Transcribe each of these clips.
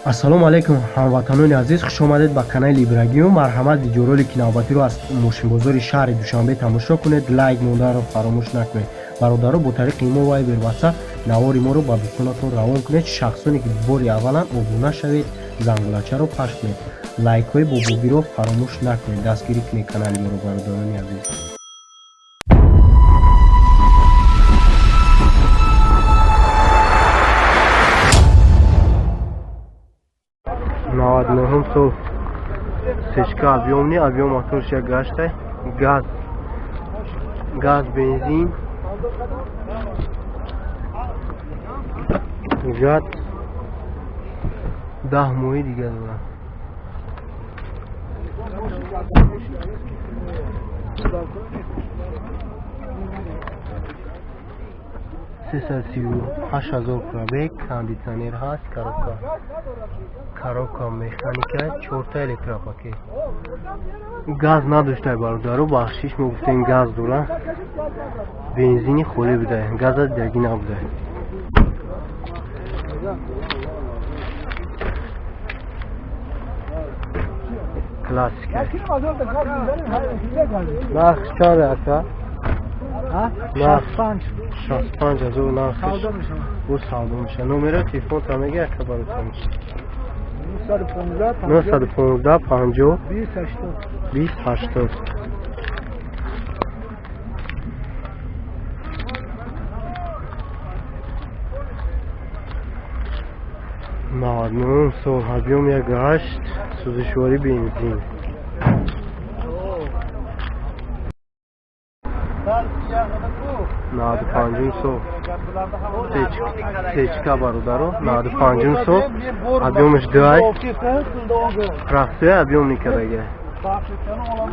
Ассалому алайкум, ҳамватанони азиз, хуш омадед ба канали Ибрагимов. Марҳамат, видеоролики навбатиро аз мошинбозори шаҳри Душанбе тамошо кунед, лайк монданро фаромӯш накунед. Бародаро, бо тариқи имо, Вайбер, Ватсап навори моро ба дӯстонатон равон кунед. Шахсоне ки бори авваланд, обуна шавед, зангулачаро пахш кунед, лайкҳои бобогиро фаромӯш накунед, дастгирӣ кунед канали моро, бародарони азиз. 99-ум сол, сечка объёмный, объём моторш як гаштай, газ, газ, бензин, газ, 10 моҳи дига дорад. 338 000 пробег, кондитсионер ҳаст, коробка механика, чорта электропакет. Газ надоштай, бародаро, бахшиш, мо гуфтем газ дора, бензини холӣ буда, газа дагӣ набуда. Классика. Нарх чанд, ака? 65 000 нархш, бо савдо меша. Номерои телефонта меги, ака, баротон? 915 50 20 80. 99-ум сол, объём як ҳашт, сӯзишворӣ бензин. 95-ум сол, сечка, бародаро, 95-ум сол, объёмаш дуай, простой, объёмный кадага,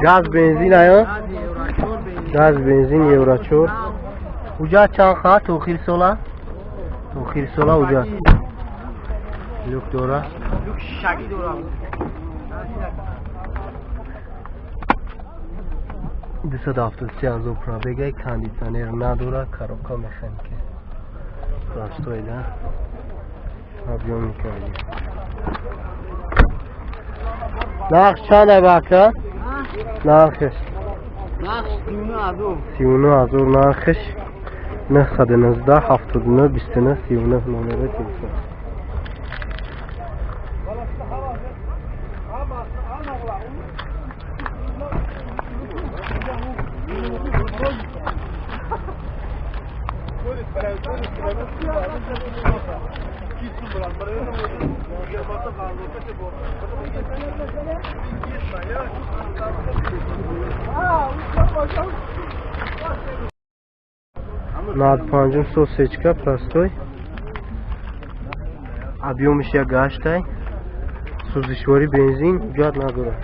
газ, бензин ая, газ, бензин, евро чор. Ҳуҷҷат чанд хат? Охири сола, охири сола ҳуҷҷат. Люк дора. Люк шаги дора. 273 000 пробегай, кондитсионер надора, коробка механика, простой да, объёмный кади. Нарх чанд, бака, нархш? Нарх 39 000. 39 000 нархш. 919 79 29 39 номери телефон. 95-ум сол, сечка простой, объёмиш як гаштай, сӯзишворӣ бензин, ҳуҷҷат надорад.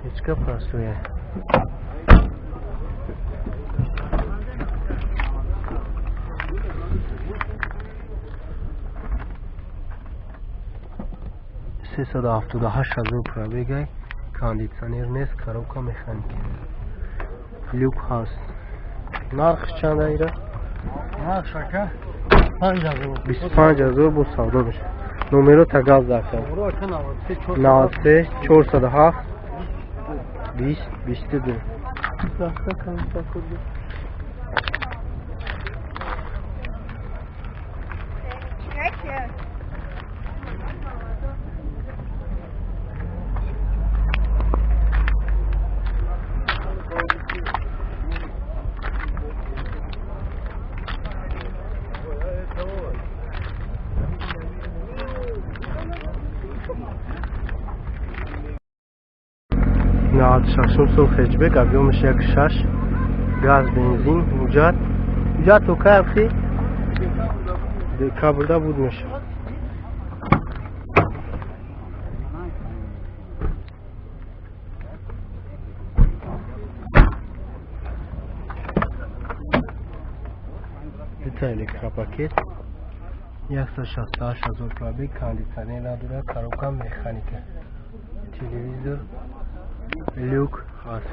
Сечка простой, 378 000 пробегай, кондитсионер нест, коробка механика, люк ҳаст. Нарх чанд айра? Нарх, ака, 5000. 25 000, бо савдо мешавад. Номеро тагаз дака. 93 407 20 22. 96-ум сол, хэтчбек, объёмаш як шаш, газ, бензин, ҳуҷҷат, ҳуҷҷат то кай абхи? Декабрда буд мешавад. Дута электропакет, 168 000 пробег, кондитсионер надорад, коробка механика, телевизор, люк ҳаст.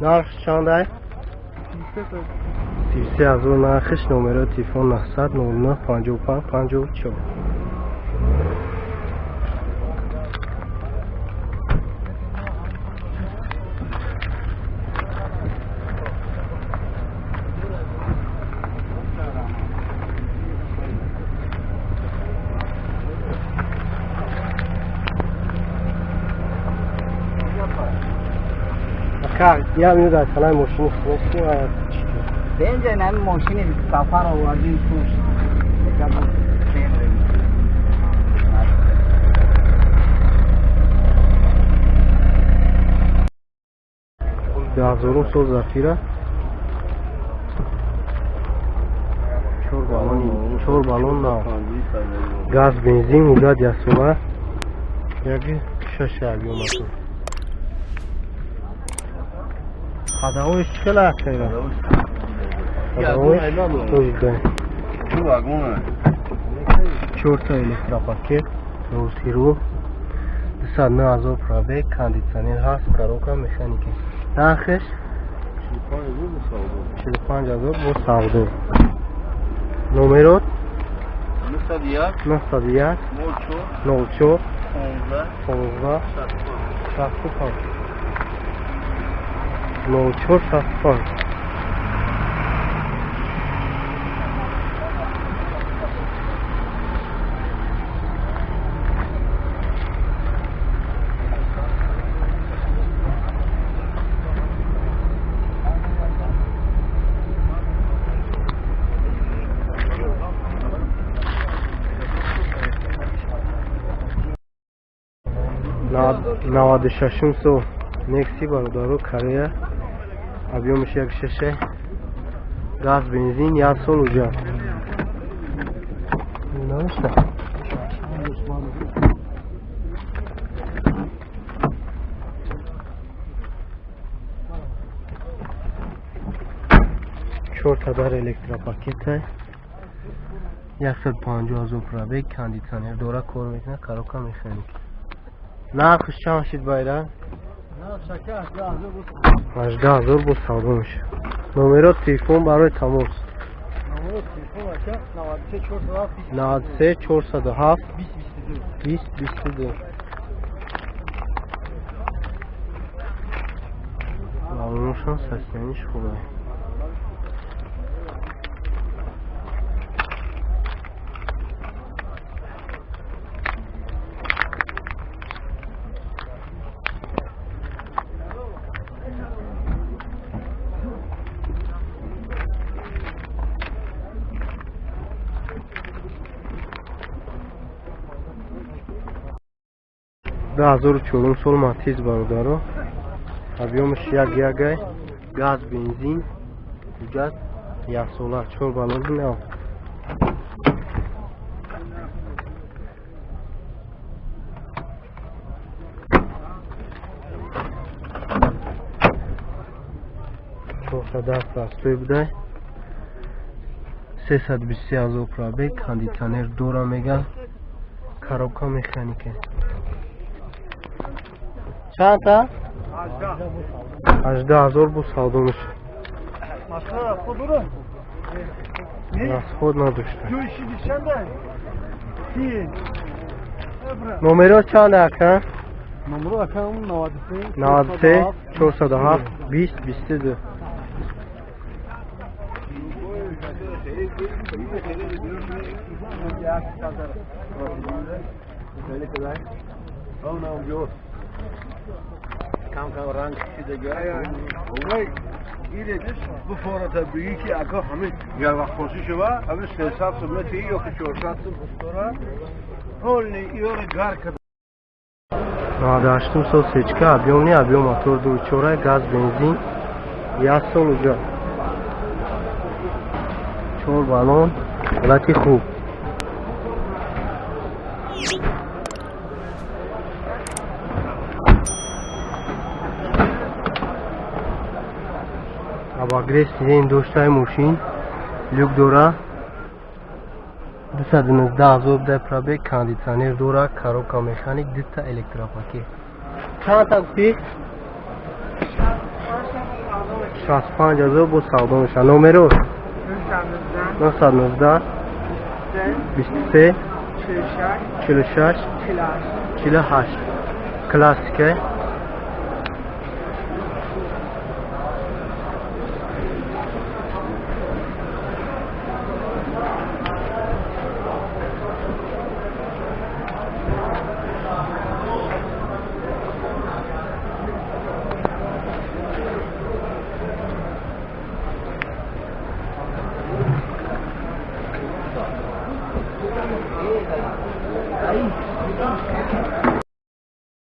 Нарх чандай? 33 ҳазор нархиш. Номерои телефон 900 09 55 54. Я минут аз ханаи мошини хунестим. Бенҷа нами мошини сафар овардим туш. Даҳазорум сол Зафира. Чор баллон нав. Газ, бензин, муддат яксола. Яки шаш объём мотор. Ходовой чӣ хел аст? Ходовой тоҷикай. Чорта электропакет, русиру, 209 ҳазор пробег, кондитсионер ҳаст, коробка механика. Нархеш 45 ҳазор бо савдо. Номерот 901 04 15 65 04 65. Наваду шашум сол Некси бародаро, Корея, объёмаш як шеше, газ, бензин, як сол уҷа. Навишта. Чорта дар электропакета, 150 ҳазор пробег, кондитсионер дора, кор мекунад, коробка механик. Нархш чанд шид байра? 18 ҳазор бо савдо мешавад. Номеро телефон барои тамос 93 407 20 22. Баллоношон состояниш хуб аст. Ду ҳазору чорум сол Матиз бародаро, объёмаш як ягай, газ, бензин, ҳуҷҷат яксола, чор баллони нав. Чорта дар простой будай, 323 ҳазор пробег, кондитсионер дора меган, коробка механика. Чанда? 18 ҳазор бо савдо мешавад. Расход надошта. Номеро чанд ака? 93 407 20 22. کم کم رنگ کشیده گرد. اینه بفارت بگی که اگه همه یه وقت پرسی شوه همه 300 سمتی یا که 400 سم حال ایار گار کرد. 98 сол сечка, объём не, объём мотор ду чора, газ, бензин, як сол уҷа. Чор баллон, ҳолати хуб. Обогрев сиденья доштаи мошин, люк дора, 219 ҳазор дай пробег, кондитсионер дора, коробка механик, дута электропакет. Чанд та гуфтӣ? 65 000 бо савдо мешавад. Номеро? 919. 919 23 46 48. Классика.